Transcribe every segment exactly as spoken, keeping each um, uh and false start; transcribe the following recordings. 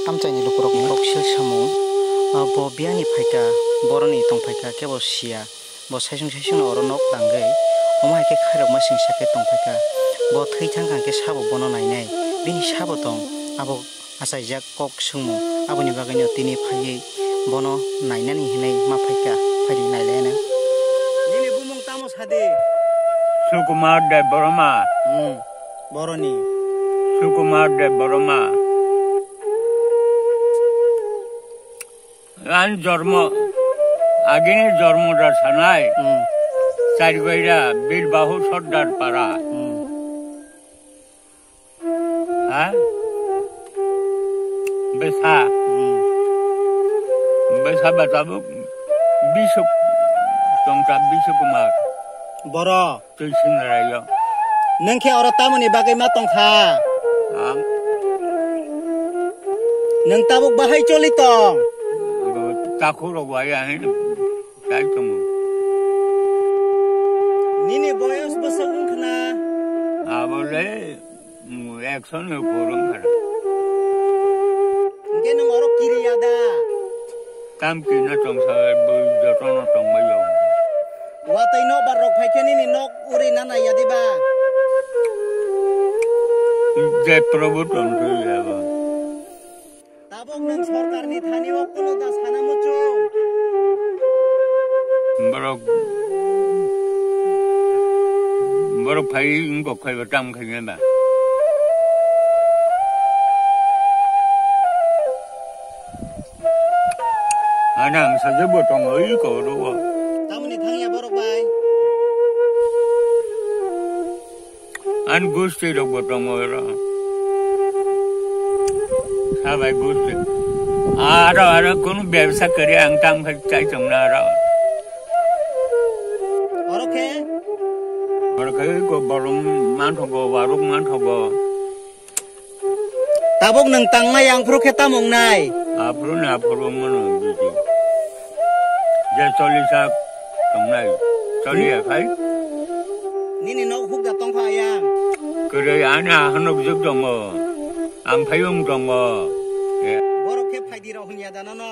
Amchaini lukurokni koksil samung, ah, bo biyani phaikha, boroni tongphaikha, kebo siya. Bo saisung saisungno oro nok tangwi, omo hai khe khairokma singsa khe tongphaikha. Bo thwi thangkha khe sabo bono nainai. Bini sabo tong, abo achaijak kok swngmung. Aboni bagwino tini phaiwi bono nainani hinwi ma phaikha, phaidi nailaino. Nini bumung tamo sadi? Sukumar Debbarma. Hmm, boroni. Sukumar Debbarma. Ani jormo, agini jormo da sanai. Hmm. Charigoira, Birbahu Sordar Para. Hmm. Ha? Besa. Hmm. Besa ba tabuk Bisuk, tongsa Bisuk Kumar. Boro. Twi singraio. Nwng khe oro tamoni bagwi ma tongkha? Ang. Nwng tabuk bahai choli tong? Takhuk rok bai ahin tai tongo. Nini boyos bwswk wngkha na? Abole, mm, ekson ni upor wngkha. Hwnkhe nwng oro kiriya da? Tam kino tongsa, bo jotono tongbaio. Watwi nokbar rok phaikhe nini nok uri nana ya diba? Je Prabhu tongthwi abo. Tabuk nwng sorkarni thani o kuno da sana muchung. Borok, borok phai wngkok phaiba tam khaina ba. Ani ang sajak bo tongo, ui koro o. Tamoni thangya borok bai? Ani gusti rok bo tongo oro. Sabai gusti. Aro, aro, kunu bebsa kari ang tam khai chai tongna aro. Oro khe? Oro khe ko bolong manthogo, waruk manthogo. Tabuk nwng tangnai, ang phuru khe tamo wngnai? Aphuru ni aphuru wngmano bisi. Je choli sak tongnai, choli ya khai. Nini nok hukda tongkha ayang. Kwrwi ani ahanok jwk tongo. Ang phai wng tongo. Borok khe phaidi rok hwnya da nono.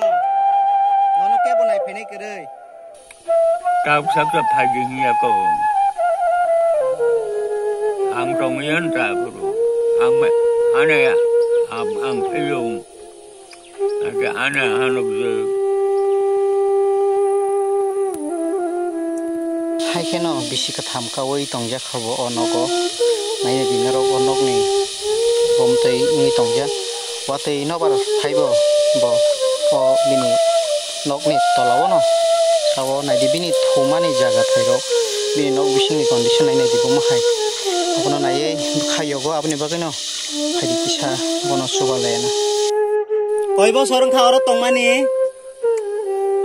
Nono kebo nai phainai kwrwi. Kau saksa phaidi hinya ko. Ang tongyan ta bro. Ang me, ane, ang, ang phayo. Ake ane hanok je. Hai kheno bisi katham kawi tongjak. Kha bo o nogo naina di norok o nokni bomtwi wngwi tongya. Watwi nobar phaibo bo o bini nokni tolao no. Abo naidi bini thumani jaga thairok, bini nok bisingni condition nai naidi bomo hai. Abono naiwi bwkha yogo, aboni bagwino phaidi kisa bono chuba layana. Koi bosor wngkha oro tongmani?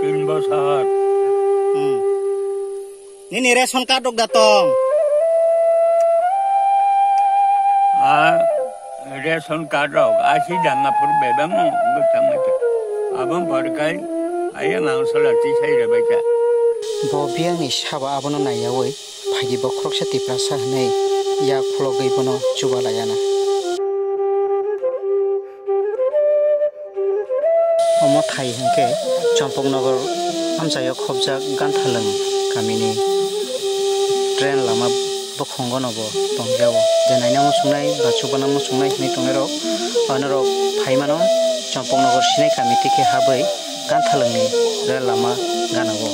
Tin bosor. Hmm. Nini ration card rok da tong? A ration card rok asi danga phuru bebak no bwthang mai kha. Abang phar kai ayang ang sala tisai rebai kha. Bo biyangni saba abono naiyawi phaidi bokhoroksa Tiprasa hwnwi yak khulogwi bono chuba layana. Omo thai hwnkhe Champaknagar amchaio khopjak Ganthalwng kamini train lama bukhungono bo tongjago. Je naina muchungnai ba chubana muchungnai hwnwi tongnairok, anorok phaimano Champaknagar sinai kami twi khe habwi Ganthalwngni rail lama gana-o.